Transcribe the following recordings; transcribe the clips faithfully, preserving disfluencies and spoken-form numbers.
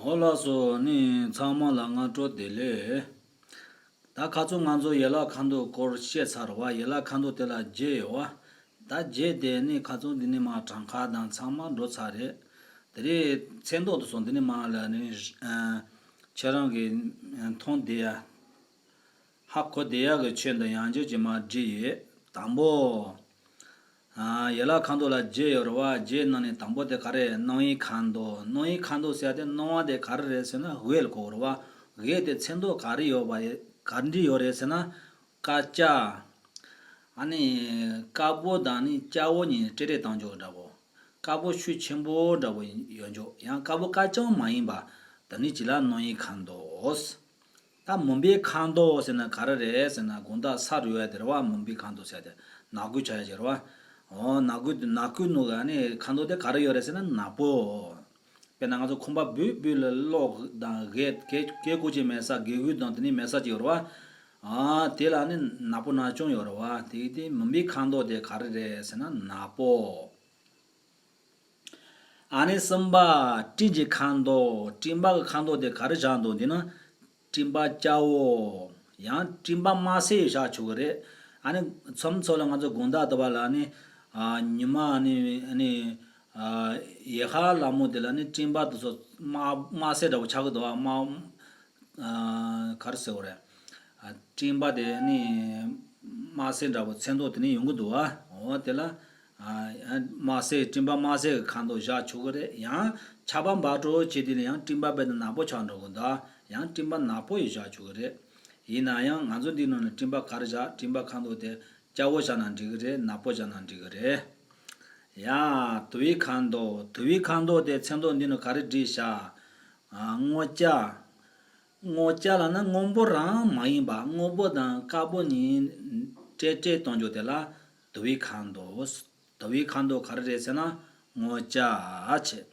ཨོ་ལགས་སོ། ནི་ཚང་མ་ལ་སྔ་དྲོ་བདེ་ལེགས། ད་ཁ་སང་ང་ཚོ་ཡན་ལག་ཁ་དོག་སྐོར་བཤད་ཚར་བ། ཡན་ལག་ཁ་དོག་དེ་ལ་བརྒྱད་ཡོད་བ། ད་བརྒྱད་དེ་ནི་ཁ་སང་འདི་ནས་མར་གྲངས་ཀ་དང་ཚང་མ་འགྲོ་ཚར་རེད། དེ་རིང་མཚན་ཐོ་དེ་ཚོ་འདི་ནས་མར་ལ་ནི་ཨ་ཁྱེད་རང་གིས་མཐོང་བསྡད་ཡ། ཧ་གོ་བསྡད་ཡག་གི་ཆེད་དུ་ཡང་བསྐྱར་གྱིས་མར་བྲིས་ཡོད། དང་པོ། ཨ་ཡན་ལག་ཁ་དོག་ལ་བརྒྱད་ཡོད་རེད་བ། བརྒྱད་ནང་ནས་དང་པོ་དེ་ག་རེ། སྣང་བའི་ཁ་དོག་སྣང་བའི་ཁ་དོག་ཟེར་ཡ་དེ་སྣང་བ་དེ་ག་རེ་རེད་ཟེར་ན་དབྱིབས་ལ་གོ་རེད་བ། དབྱིབས་དེ་མཚན་ཐོ་ག་རེ་ཡོད་པ། ག་འདྲ་ཡོད་རེད་ཟེར་ན། དཀར་སྐྱ། ཨ་ནི་དཀར་པོ་དང་ནི་སྐྱ་བོ་གཉིས་སྤྲོས་བྲལ་བཏང་ཆོག་འདྲ་པོ། དཀར་པོ་ཤུགས་ཆེན་པོ་འདྲ་པོ་ཡོད་ཆོག་ཡང་དཀར་པོ་དཀར་རྐྱང་མ་ཡིན་པ། དེ་ནི་ཅི་ལ་སྣང་བའི་ཁ་དོག་ད་མུན་པའི་ཁ་དོག་ཟེར་ན་ག་རེ་རེད་ཟེར་ན། དགོང་དག་ས་རུབ་ཡ་དེ་རེད་བ། མུན་པའི་ཁ་དོག་ཟེར་ཡ་དེ་ནག་ཁུག་ཆགས་ཡ་ཅིག་རེད་བ། འོ་ནག་ཁུག་ནག་ཁུག་ནང་གི་ཨ་ནི་ཁ་དོག་དེ་ག་རེ་ཡོད་རེད་ཟེར་ན་ནག་པོ། དཔེར་ན་ང་ཚོ་ཁང་པ་སྦུག་སྦུག་ལ་གློག་དང་གད་གད་གད་ཀྱི་མེད་ས། གད་ཀྱི་དང་དེ་ནི་མེད་ས་ཅིག་ཡོད་རེད་བ། ཨ་དེ་ལ་ནི་ནག་པོ་ནག་རྐྱང་ཡོད་རེད་བ། དེ་དེ་མུན་པའི་ཁ་དོག་དེ་ག་རེ་རེད་ཟེར་ན་ནག་པོ། ཨ་ནི་གསུམ་པ། སྤྲིན་གྱི་ཁ་དོག་སྤྲིན་པ་གི་ཁ་དོག་དེ་ག་རེ་བཞག་འདུག་འདི་ན། སྤྲིན་པ་སྐྱ་བོ། ཡང་སྤྲིན་པ་དམར་སེར་བཞག་ཆོག་གི་རེད། ཨ་ནི་མཚམས་མཚམས་ལ་ང་ཚོ་དགོང་དག་དུ་བ་ལ་ནི། ཨ་ཉི་མ་ནི་ནི། ཨ་ཡེ་ཤ་ལ་མོ་དེ་ལ་ནི་སྤྲིན་པ་དེ་ཚོ་དམར་དམར་སེར་འདྲ་པོ་ཆགས་ཀྱི་འདུག་བ། དམར། ཨ་ག་རེ་ཟེར་བ་རེད། ཨ་སྤྲིན་པ་དེ་ནི་དམར་སེར་འདྲ་པོ་མཚན་ཐོ་དེ་ནི་ཡོང་གི་འདུག་བ། འོ་དེ་ལ་ཨ་དམར་སེར། སྤྲིན་པ་དམར་སེར་གྱི་ཁ་དོག་བཞག་ཆོག་གི་རེད། ཡང་ཆར་པ་འབབ་འགྲོ་བྱེད་དུས་ལ་ཡང་སྤྲིན་པ་རྦད་དེ་ནག་པོ་ཆགས་འགྲོ་གི་འདུག་ཡང་སྤྲིན་པ་ནག་པོ་ཡང་བཞག་ཆོག་གི་རེད། ཡིན་ན་ཡང་ང་ཚོ་འདི་ནང་ནས་སྤྲིན་པ་ག་རེ་བཞག་སྤྲིན་པ་ཁ་དོག་དེ་སྐྱ་བོ་བཞག་ན་འགྲིག་གི་རེད། ནག་པོ་བཞག་ན་འགྲིག་གི་རེད། ཡ། དུ་བའི་ཁ་དོག་དུ་བའི་ཁ་དོག་དེ་མཚན་ཐོ་འདི་ནང་ག་རེ་བྲིས་བཞག་ཨ་སྔོ་སྐྱ། སྔོ་སྐྱ་ལབ་ན་སྔོན་པོ་རང་མ་ཡིན་པ། སྔོན་པོ་དང་དཀར་པོ་གཉིས་སྤྲོས་བྲལ་གཏོང་རྒྱུ་དེ་ལ་དུ་བའི་ཁ་དོག་དུ་བའི་ཁ་དོག་ག་རེ་རེད་ཟེར་ན་སྔོ་སྐྱ་བྱས།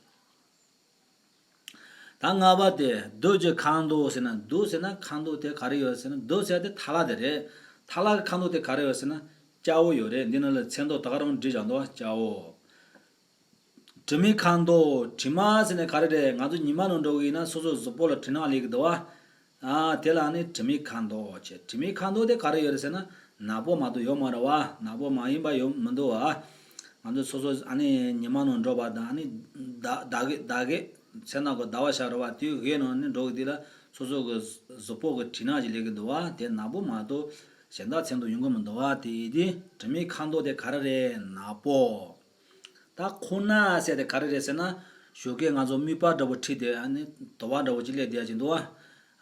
ད་ལྔ་པ་དེ་བདུད་ཀྱི་ཁ་དོག་ཟེར་ན། བདུད་ཟེར་ན་ཁ་དོག་དེ་ག་རེ་ཡོད་ཟེར་ན། བདུད་ཟེར་དེ་ཐ་ལ་དེ་རེད། ཐ་ལ་གི་ཁ་དོག་དེ་ག་རེ་ཡོད་ཟེར་ན་སྐྱ་བོ་ཡོད་རེད། འདི་ནང་ལ་མཚན་ཐོ་ད་ག་རང་བྲིས་བཞག་འདུག་སྐྱ་བོ། དྲི་མའི་ཁ་དོག་དྲི་མ་ཟེར་ནས་ག་རེ་རེད། ང་ཚོ་ཉི་མ་ནང་འགྲོ་གི་ཡིན་ན་སོ་སོའི་གཟུགས་པོ་ལ་དྲི་ནག་སླེབས་ཀྱི་འདུག་བ། ཨ་དེ་ལ་ནི་དྲི་མའི་ཁ་དོག་བྱས། དྲི་མའི་ཁ་དོག་དེ་ག་རེ་ཡོད་རེད་ཟེར་ན་ནག་པོ་མ་གཏོགས་ཡོད་མ་རེད་བ། ནག་པོ་མ་ཡིན་པ་ཡོད་མི་འདུག་བ། ང་ཚོ་སོ་སོ་ཨ་ནི་ཉི་མ་ནང་འགྲོ་བ་དང་ཨ་ནི་ཟླ་ཟླ་གེ་ཟླ་གེ་མཚན་ནག་གི་ཟླ་བ་ཤར་བ་དེའི་གེ་ནང་ནི་འགྲོ་གི་དེ་ལ་སོ་སོ་གི་གཟུགས་པོ་གི་དྲི་ནག་ཅིག་སླེབས་ཀྱི་འདུག་བ། དེ་ནག་པོ་མ་གཏོགས་གཞན་དག་མཚན་ཐོ་ཡོང་གི་མི་འདུག་བ། དེ་ཡིན་དུས་དྲི་མའི་ཁ་དོག་དེ་ག་རེ་རེད། ནག་པོ། ད་ཁོང་ནག་ཟེར་དེ་ག་རེ་རེད་ཟེར་ན། ཞོགས་ཀས་ང་ཚོ་མིད་པ་འདྲ་པོ་ཁྲིད་དེ་ཨ་ནི་དུ་བ་འདྲ་པོ་ཅིག་སླེབས་བསྡད་ཀྱི་འདུག་བ།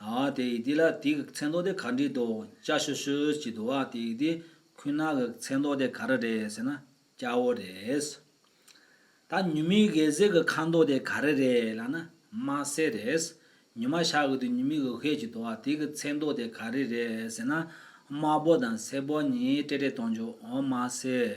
ཨ་དེ་ཡིན་དུས་ལ་དེ་གི་མཚན་ཐོ་དེ་ག་འདྲ་འདུག་སྐྱ་ཤུར་ཤུར་ཅིག་འདུག་བ། དེ་ཡིན་དུས་ཁོང་ནག་གི་མཚན་ཐོ་དེ་ག་རེ་རེད་ཟེར་ན་སྐྱ་བོ་རེད། ད་ཉི་མའི་འོད་ཟེར་གི་ཁ་དོག་དེ་ག་རེ་རེད་ལབ་ན་དམར་སེར་རེད། ཉི་མ་ཤར་གི་དུས་ཉི་མའི་འོད་ཅིག་འདུག་བ། དེ་གི་མཚན་ཐོ་དེ་ག་རེ་རེད་ཟེར་ན་དམར་པོ་དང་སེར་པོ་གཉིས་སྤྲོས་བྲལ་གཏོང་རྒྱུ། འོ་དམར་སེར།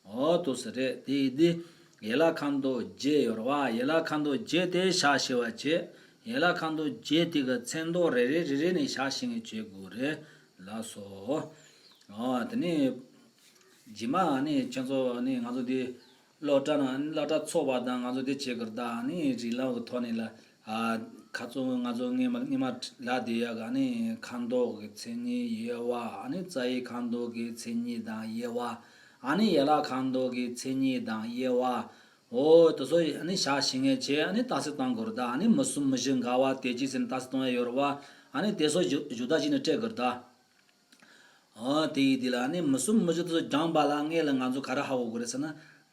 འོ་དེ་ཚོ་རེད། དེ་ཡིན་དུས་ཡན་ལག་ཁ་དོག་བརྒྱད་ཡོད་རེད་བ། ཡན་ལག་ཁ་དོག་བརྒྱད་དེ་ཤ་ཤེས་པ་བྱས། ཡན་ལག་ཁ་དོག་བརྒྱད་དེ་གི་མཚན་ཐོ་རེ་རེ་རེ་རེ་ནས་ཤ་ཤེས་མཁན་བྱེད་དགོས་རེད། ལགས་སོ། འོ་དེ་ནས་རྗེས་མ་ནི་ཁྱེད་ཚོ་ནི་ང་ཚོ་འདི་སློབ་གྲྭ་ནང་སློབ་གྲྭ་ཚོགས་པ་དང་ང་ཚོ་འདི་བྱེད་དགོས་རེད། ད་ནི་རིགས་ལམ་གི་ཐོག་ནས་ལ། ཨ་ཁ་སང་ང་ཚོ་སྔས་མ་སྔས་མ་ལབ་བསྡད་ཡག་གི་ཨ་ནི་ཁ་དོག་གི་མཚན་ཉིད་དབྱེ་བ། ཨ་ནི་རྩ་བའི་ཁ་དོག་གི་མཚན་ཉིད་དང་དབྱེ་བ། ཨ་ནི་ཡན་ལག་ཁ་དོག་གི་མཚན་ཉིད་དང་དབྱེ་བ། འོ་དེ་ཚོ་ཨ་ནི་ཤ་ཤེས་མཁན་བྱས་ཨ་ནི་རྟགས་གསལ་བཏང་དགོས་རེད། ད་ཨ་ནི་མི་གསུམ་མི་བཞི་འགལ་བ་དེ་ཅི་ཟེར་ནས་རྟགས་གསལ་གཏོང་ཡ་ཡོད་རེད་བ། ཨ་ནི་དེ་ཚོ་ཞུ་ཞུ་དག་ཅིག་ནས་སྤྲད་དགོས་རེད་ད། འོ་དེ་ཡིན་དུས་ལ་ནི་མི་གསུམ་མི་བཞི་དེ་ཚོ་སྦྱངས་པ་ལ་སྔོན་ལ་ང་ཚོ་ག་རེ་ཧ་གོ་དགོས་རེད་ཟེར་ན།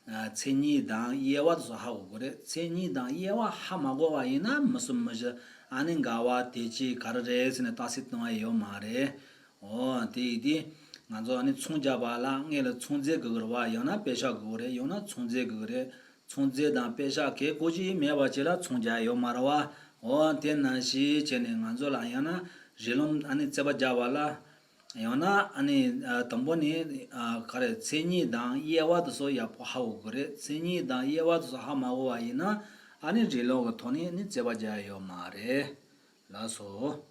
ཨ་མཚན་ཉིད་དང་དབྱེ་བ་དེ་ཚོ་ཧ་གོ་དགོས་རེད། མཚན་ཉིད་དང་དབྱེ་བ་ཧ་མ་གོ་བ་ཡིན་ན་མི་གསུམ་མི་བཞི་ཨ་ནི་འགལ་བ་དེ་ཅི་ག་རེ་རེད་ཟེར་ནས་རྟགས་གསལ་གཏོང་ཡ་ཡོད་མ་རེད། འོ་དེ་ཡིན་དུས་ང་ཚོ་ཨ་ནི་མཚུངས་རྒྱག་པ་ལ་སྔོན་ལ་མཚུངས་རྫས་དགོས་ཀྱི་རེད་བ། ཡང་ན་དཔེ་ཤག་དགོས་ཀྱི་རེད། ཡང་ན་མཚུངས་རྫས་དགོས་ཀྱི་རེད། མཚུངས་རྫས་དང་དཔེ་ཤག་གལ་དགོས་ཀྱི་མེད་པ་བྱས་ལ་མཚུངས་རྒྱག་ཡ་ཡོད་མ་རེད་བ། འོ་དེ་ནང་བཞིན་བྱས་ནས་ང་ཚོ་ལ་ཡང་ན་རིགས་ལམ་ཨ་ནི་རྩོད་པ་རྒྱག་པ་ལ། ཡང་ན་ཨ་ནི་ཨ་དང་པོ་ནི་ཨ་ག་རེ་མཚན་ཉིད་དང་དབྱེ་བ་དེ་ཚོ་ཡག་པོ་ཧ་གོ་དགོས་རེད། མཚན་ཉིད་དང་དབྱེ་བ་དེ་ཚོ་ཧ་མ་གོ་བ་ཡིན་ན་ཨ་ནི་རིགས་ལམ་གི་ཐོག་ནས་ནི་རྩོད་པ་རྒྱག་ཡ་ཡོད་མ་རེད། ལགས་སོ།